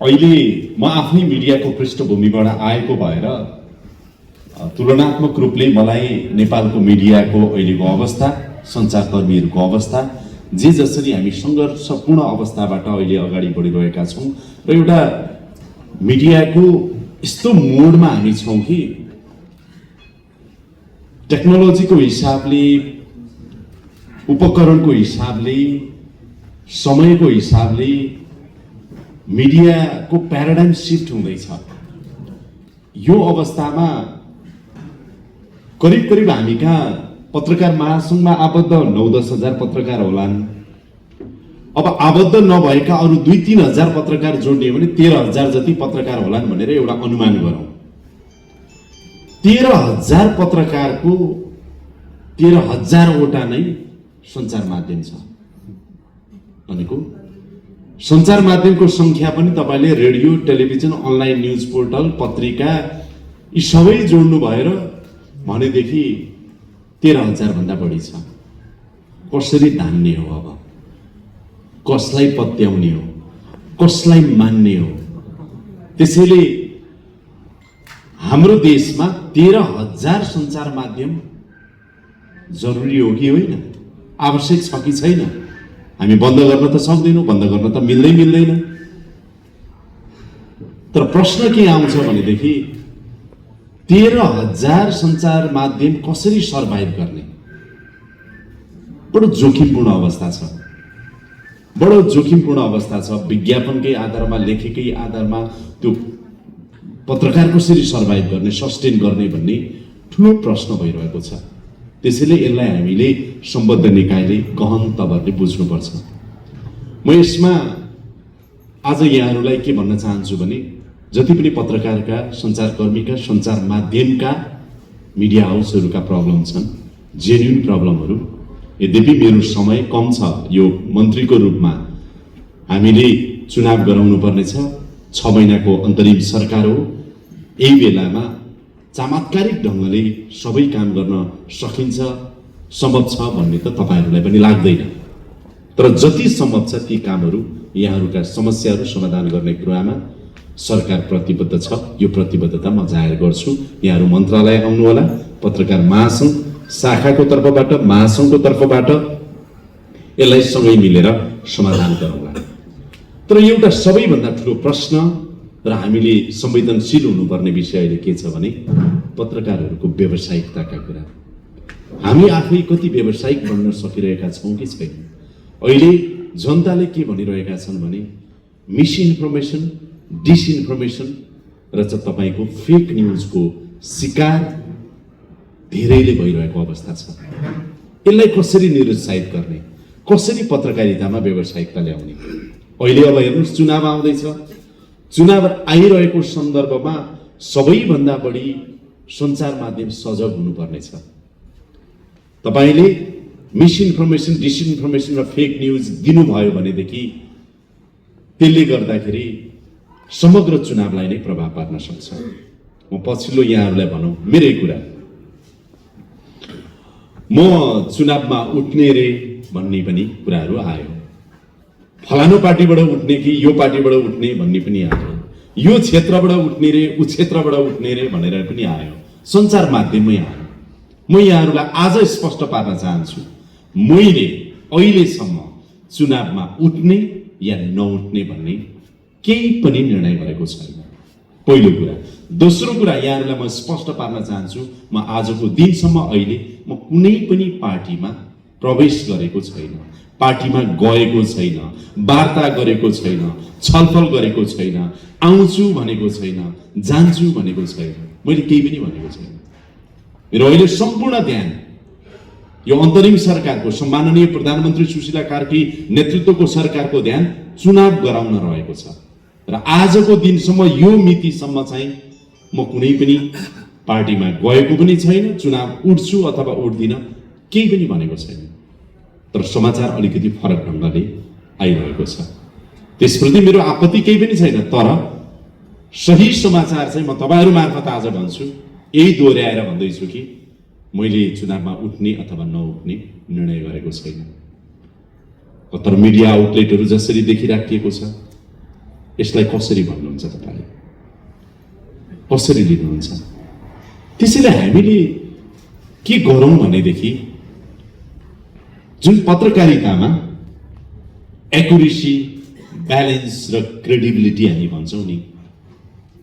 अहिले म आफ्नै मिडियाको पृष्ठभूमिबाट आएको भएर तुलनात्मक रूपले मलाई नेपालको मिडियाको अहिलेको अवस्था, सञ्चारकर्मीहरूको अवस्था, जे जसरी हामी सङ्घर्षपूर्ण अवस्थाबाट अहिले अगाडि बढिरहेका छौँ र एउटा मिडियाको यस्तो मोडमा हामी छौँ कि टेक्नोलोजीको हिसाबले, उपकरणको हिसाबले, समयको हिसाबले मिडियाको प्याराडाइम शिफ्ट हुँदैछ। यो अवस्थामा करिब करिब हामी कहाँ पत्रकार महासङ्घमा आबद्ध 9-10 हजार पत्रकार होलान्। अब आबद्ध नभएका अरू 2-3 हजार पत्रकार जोड्ने भने 13 हजार जति पत्रकार होलान् भनेर एउटा अनुमान गरौँ। 13 हजार पत्रकारको 13 हजारवटा नै सञ्चार माध्यम छ भनेको सञ्चार माध्यमको संख्या पनि तपाईले radio, television, online news portal, पत्रिका यी सबै जोड्नु भएर भनेदेखि 13 हजार भन्दा बढी छ। कसरी धान्ने हो? अब कसलाई पत्याउने हो? कसलाई मान्ने हो? त्यसैले हाम्रो देशमा 13 हजार सञ्चार माध्यम जरुरी हो कि होइन? आवश्यक छ कि छैन? हामी बन्द गर्न त सक्दैनौँ, बन्द गर्न त मिल्दैन। तर प्रश्न के आउँछ भनेदेखि 13 हजार सञ्चार माध्यम कसरी सर्भाइभ गर्ने? बडो जोखिमपूर्ण अवस्था छ। बडो जोखिमपूर्ण अवस्था छ। विज्ञापनकै आधारमा, लेखेकै आधारमा त्यो पत्रकार कसरी सर्भाइभ गर्ने, सस्टेन गर्ने भन्ने ठुलो प्रश्न भइरहेको छ। त्यसैले यसलाई हामीले सम्बद्ध निकायले गहन तवरले बुझ्नुपर्छ। म यसमा आज यहाँहरूलाई के भन्न चाहन्छु भने जति पनि पत्रकारका, सञ्चारकर्मीका, सञ्चार माध्यमका, मिडिया हाउसहरूका प्रब्लम छन्, जेन्युन प्रब्लमहरू। यद्यपि मेरो समय कम छ। यो मन्त्रीको रूपमा हामीले चुनाव गराउनु पर्नेछ। 6 महिनाको अन्तरिम सरकार हो। यही बेलामा चमत्कारिक ढङ्गले सबै काम गर्न सकिन्छ, सम्भव छ भन्ने त तपाईहरूलाई पनि लाग्दैन। तर जति सम्भव छ ती कामहरू, यहाँहरूका समस्याहरू समाधान गर्ने कुरामा सरकार प्रतिबद्ध छ। यो प्रतिबद्धता म जाहेर गर्छु। यहाँहरू मन्त्रालय आउनुहोला, पत्रकार महासङ्घ शाखाको तर्फबाट, महासङ्घको तर्फबाट यसलाई सँगै मिलेर समाधान गरौँला। तर एउटा सबैभन्दा ठुलो प्रश्न र हामीले संवेदनशील हुनुपर्ने विषय अहिले के छ भने पत्रकारहरूको व्यावसायिकताका कुरा। हामी आफै कति व्यावसायिक बन्न सकिरहेका छौँ कि छैन? अहिले जनताले के भनिरहेका छन् भने मिसइन्फर्मेसन, डिसइन्फर्मेसन र चाहिँ तपाईँको फेक न्युजको शिकार धेरैले भइरहेको अवस्था छ। यसलाई कसरी निरुत्साहित गर्ने? कसरी पत्रकारितामा व्यावसायिकता ल्याउने? अहिले अब हेर्नुहोस्, चुनाव आउँदैछ। चुनाव आइरहेको सन्दर्भमा सबैभन्दा बढी सञ्चार माध्यम सजग हुनुपर्नेछ। तपाईँले मिसइन्फर्मेसन, डिसइन्फर्मेसन र फेक न्युज दिनुभयो भनेदेखि त्यसले गर्दाखेरि समग्र चुनावलाई नै प्रभाव पार्न सक्छ। म पछिल्लो यहाँहरूलाई भनौँ मेरै कुरा, म चुनावमा उठ्ने रे भन्ने पनि कुराहरू आयो। फलानु पार्टीबाट उठ्ने कि यो पार्टीबाट उठ्ने भन्ने पनि आयो। यो क्षेत्रबाट उठ्ने रे, ऊ क्षेत्रबाट उठ्ने रे भनेर पनि आयो। सञ्चार माध्यममै आयो। म यहाँहरूलाई आज स्पष्ट पार्न चाहन्छु, मैले अहिलेसम्म चुनावमा उठ्ने या नउठ्ने भन्ने केही पनि निर्णय गरेको छैन। पहिलो कुरा। दोस्रो कुरा यहाँहरूलाई म स्पष्ट पार्न चाहन्छु, म आजको दिनसम्म अहिले म कुनै पनि पार्टीमा प्रवेश गरेको छैन, पार्टीमा गएको छैन, वार्ता गरेको छैन, छलफल गरेको छैन, आउँछु भनेको छैन, जान्छु भनेको छैन। मैले केही पनि भनेको छैन। मेरो अहिले सम्पूर्ण ध्यान यो अन्तरिम सरकारको, सम्माननीय प्रधानमन्त्री सुशीला कार्की नेतृत्वको सरकारको ध्यान चुनाव गराउन रहेको छ। र आजको दिनसम्म, यो मितिसम्म चाहिँ म कुनै पनि पार्टीमा गएको पनि छैन, चुनाव उठ्छु अथवा उठ्दिन केही पनि भनेको छैन। तर समाचार अलिकति फरक ढङ्गले आइरहेको छ। त्यसप्रति मेरो आपत्ति केही पनि छैन। तर सही समाचार चाहिँ म तपाईँहरू मार्फत आज भन्छु, यही दोहोऱ्याएर भन्दैछु कि मैले चुनावमा उठ्ने अथवा नउठ्ने निर्णय गरेको छैन। तर मिडिया आउटलेटहरू जसरी देखिराखिएको छ, यसलाई कसरी भन्नुहुन्छ तपाईँले, कसरी लिनुहुन्छ? त्यसैले हामीले के गरौँ भनेदेखि जुन पत्रकारितामा एक्युरेसी, ब्यालेन्स र क्रेडिबिलिटी हामी भन्छौँ नि,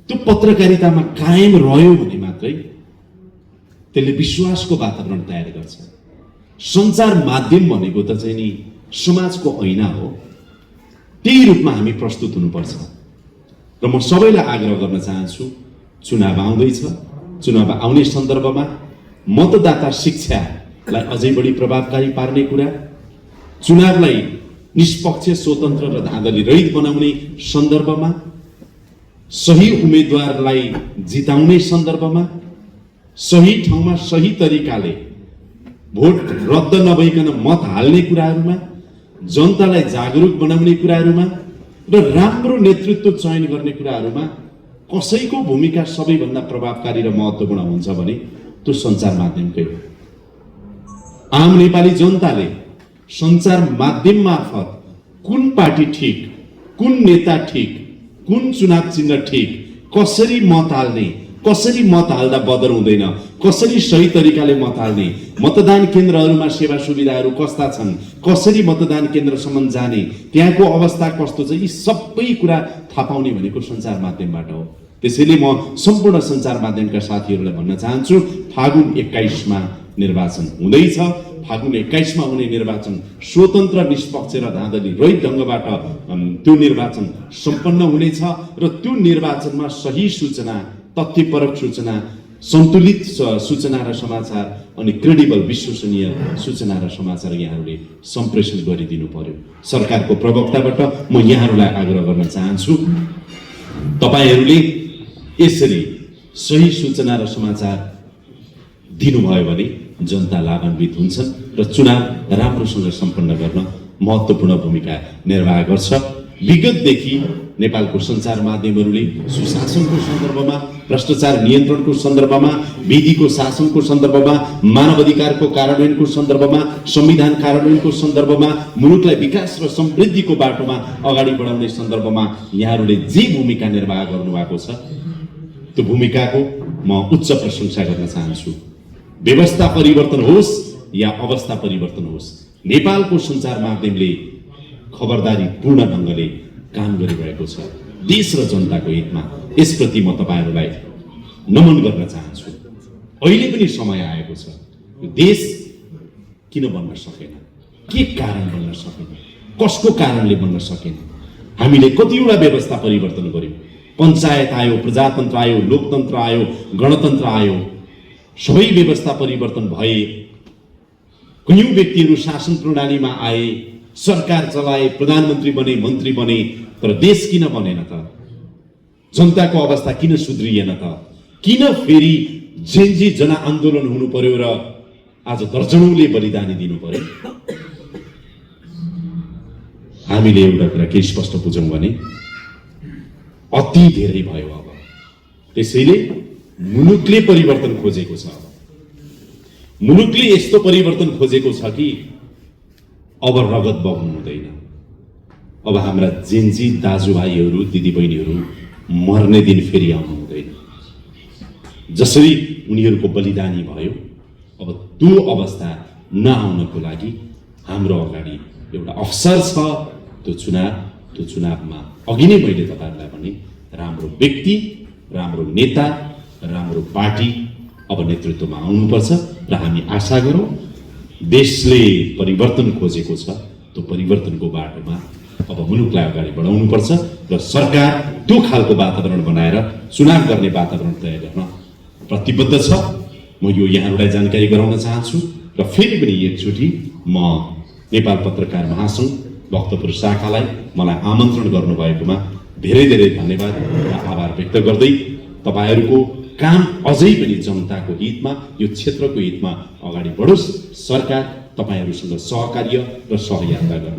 त्यो पत्रकारितामा कायम रह्यो भने मात्रै त्यसले विश्वासको वातावरण तयार गर्छ। सञ्चार माध्यम भनेको त चाहिँ नि समाजको ऐना हो, त्यही रूपमा हामी प्रस्तुत हुनुपर्छ। र म सबैलाई आग्रह गर्न चाहन्छु, चुनाव आउँदैछ, चुनाव आउने सन्दर्भमा मतदाता शिक्षालाई अझै बढी प्रभावकारी पार्ने कुरा, चुनावलाई निष्पक्ष, स्वतन्त्र र धाँधली रहित बनाउने सन्दर्भमा, सही उम्मेदवारलाई जिताउने सन्दर्भमा, सही ठाउँमा सही तरिकाले भोट रद्द नभइकन मत हाल्ने कुराहरूमा, जनतालाई जागरुक बनाउने कुराहरूमा र राम्रो नेतृत्व चयन गर्ने कुराहरूमा कसैको भूमिका सबैभन्दा प्रभावकारी र महत्त्वपूर्ण हुन्छ भने त्यो सञ्चार माध्यमकै हो। आम नेपाली जनताले सञ्चार माध्यम मार्फत कुन पार्टी ठिक, कुन नेता ठिक, कुन चुनाव चिन्ह ठिक, कसरी मत हाल्ने, कसरी मत हाल्दा बदर हुँदैन, कसरी सही तरिकाले मत हाल्ने, मतदान केन्द्रहरूमा सेवा सुविधाहरू कस्ता छन्, कसरी मतदान केन्द्रसम्म जाने, त्यहाँको अवस्था कस्तो छ, यी सबै कुरा थाहा पाउने भनेको सञ्चार माध्यमबाट हो। त्यसैले म सम्पूर्ण सञ्चार माध्यमका साथीहरूलाई भन्न चाहन्छु, फागुन 21मा निर्वाचन हुँदैछ। फागुन 21मा हुने निर्वाचन स्वतन्त्र, निष्पक्ष र धाँधली रहित ढङ्गबाट त्यो निर्वाचन सम्पन्न हुनेछ र त्यो निर्वाचनमा सही सूचना, तथ्यपरक सूचना, सन्तुलित सूचना र समाचार अनि क्रेडिबल, विश्वसनीय सूचना र समाचार यहाँहरूले सम्प्रेषण गरिदिनु पर्यो। सरकारको प्रवक्ताबाट म यहाँहरूलाई आग्रह गर्न चाहन्छु, तपाईहरूले यसरी सही सूचना र समाचार दिनुभयो भने जनता लाभान्वित हुन्छन् र चुनाव राम्रोसँग सम्पन्न गर्न महत्त्वपूर्ण भूमिका निर्वाह गर्छ। विगतदेखि नेपालको सञ्चार माध्यमहरूले सुशासनको सन्दर्भमा, भ्रष्टाचार नियन्त्रणको सन्दर्भमा, विधिको शासनको सन्दर्भमा, मानवाधिकारको कार्यान्वयनको सन्दर्भमा, संविधान कार्यान्वयनको सन्दर्भमा, मुलुकलाई विकास र समृद्धिको बाटोमा अगाडि बढाउने सन्दर्भमा यहाँहरूले जे भूमिका निर्वाह गर्नुभएको छ त्यो भूमिकाको म उच्च प्रशंसा गर्न चाहन्छु। व्यवस्था परिवर्तन होस् या अवस्था परिवर्तन होस्, नेपालको सञ्चार माध्यमले खबरदारी पूर्ण ढङ्गले काम गरिरहेको छ देश र जनताको हितमा। यसप्रति म तपाईहरूलाई नमन गर्न चाहन्छु। अहिले पनि समय आएको छ, यो देश किन बन्न सकेन, के कारण बन्न सकेन, कसको कारणले बन्न सकेन? हामीले कतिवटा व्यवस्था परिवर्तन गर्यौँ, पञ्चायत आयो, प्रजातन्त्र आयो, लोकतन्त्र आयो, गणतन्त्र आयो, सबै व्यवस्था परिवर्तन भए, कयौं व्यक्तिहरू शासन प्रणालीमा आए, सरकार चलाए, प्रधानमन्त्री बने, मन्त्री बने, तर देश किन बनेन त? जनताको अवस्था किन सुध्रिएन त? किन फेरि जेनजी जनआन्दोलन हुनु पर्यो र आज दर्जनौंले बलिदानी दिनु पर्यो? हामीले एउटा कुरा के स्पष्ट बुझौँ भने अति धेरै भयो अब। त्यसैले मुलुकले परिवर्तन खोजेको छ। मुलुकले यस्तो परिवर्तन खोजेको छ कि अब रगत बग्नु हुँदैन। अब हाम्रा जेन्जी दाजुभाइहरू, दिदीबहिनीहरू मर्ने दिन फेरि आउनु हुँदैन। जसरी उनीहरूको बलिदानी भयो, अब त्यो अवस्था नआउनको लागि हाम्रो अगाडि एउटा अवसर छ। त्यो चुनावमा अघि नै मैले तपाईहरुलाई भने राम्रो व्यक्ति, राम्रो नेता, राम्रो पार्टी अब नेतृत्वमा आउनुपर्छ र हामी आशा गरौँ देशले परिवर्तन खोजेको छ, त्यो परिवर्तनको बाटोमा अब मुलुकलाई अगाडि बढाउनुपर्छ र सरकार त्यो खालको वातावरण बनाएर चुनाव गर्ने वातावरण तयार गर्न प्रतिबद्ध छ। म यो यहाँहरूलाई जानकारी गराउन चाहन्छु र फेरि पनि एकचोटि म नेपाल पत्रकार महासंघ भक्तपुर शाखालाई मलाई आमन्त्रण गर्नुभएकोमा धेरै धेरै धन्यवाद र आभार व्यक्त गर्दै तपाईहरुको काम अझै पनि जनताको हितमा, यो क्षेत्रको हितमा अगाडि बढोस्। सरकार तपाईहरुसँग सहकार्य र सहयात्रा गर्न